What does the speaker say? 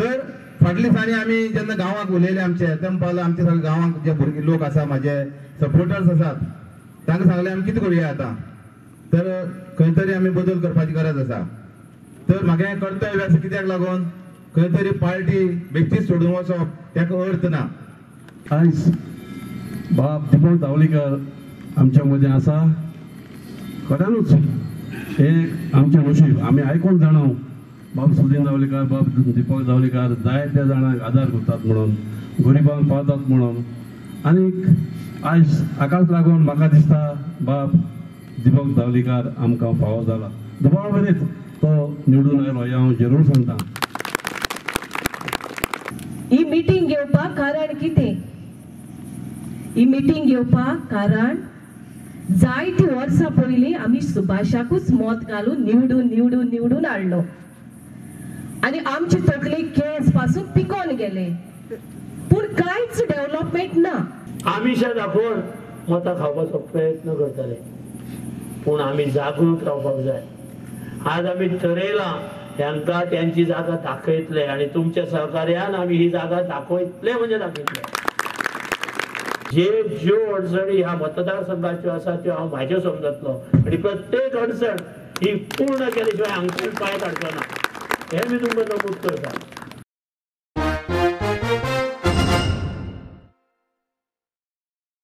तर फाटल्या दिसांनी आमी जेन्ना गांवाक उलयले आमचे ते म्हणपाक आमचे सगळे गांवाक जे भुरगे लोक आसा, म्हाजे सपोर्टर्स आसात, तांकां सांगलें आमी कितें करुया आतां, तर खंय तरी आमी बदल करपाची गरज आसा. तर म्हाका हें कर्तव्य आसा, कित्याक लागून खंय तरी पार्टी बेश्टीच सोडून वचप ताका अर्थ ना. आयज बाब दीपक धावलीकर आमच्या मदें आसा. खऱ्यानूच एक आमचें नशीब, आमी आयकून जाणा बाब सुदीन धावलीकर, बाब दीपक धावलीकर जायत्या जाणांक आदार करतात म्हणून, गरिबांक पावतात म्हणून. आनीक आयज हाकाच लागून म्हाका दिसता बाब दीपक धावलीकर आमकां फावो जाला. दुबाव बरीच तो निवडून आयलो हें हांव जरूर सांगता. ही मिटींग घेवपाक कारण कितें? ही मिटींग घेवपाक कारण जायती वर्सां पयलीं आमी सुभाषाकूच मत घालून निवडून निवडून निवडून हाडलो आनी आमची तकली केंस पासून पिकोन गेले, पूण कांयच डेव्हलपमेंट ना. आमिशां दाखोवन मतां खावपाचो प्रयत्न करतले, पूण आमी जागृत रावपाक जाय. आज आमी ठरयलां तांकां त्यांची जागा दाखयतले आनी तुमच्या सहकार्यान आमी ही जागा दाखयतले म्हणजे दाखयतले. जे ज्यो अडचणी ह्या मतदारसंघाच्यो आसा त्यो हांव म्हाज्यो समजतलो आनी प्रत्येक अडचण ही पूर्ण केले शिवाय हांगच्यान पांय काडचो ना, हें मी तुमकां नमूद करता.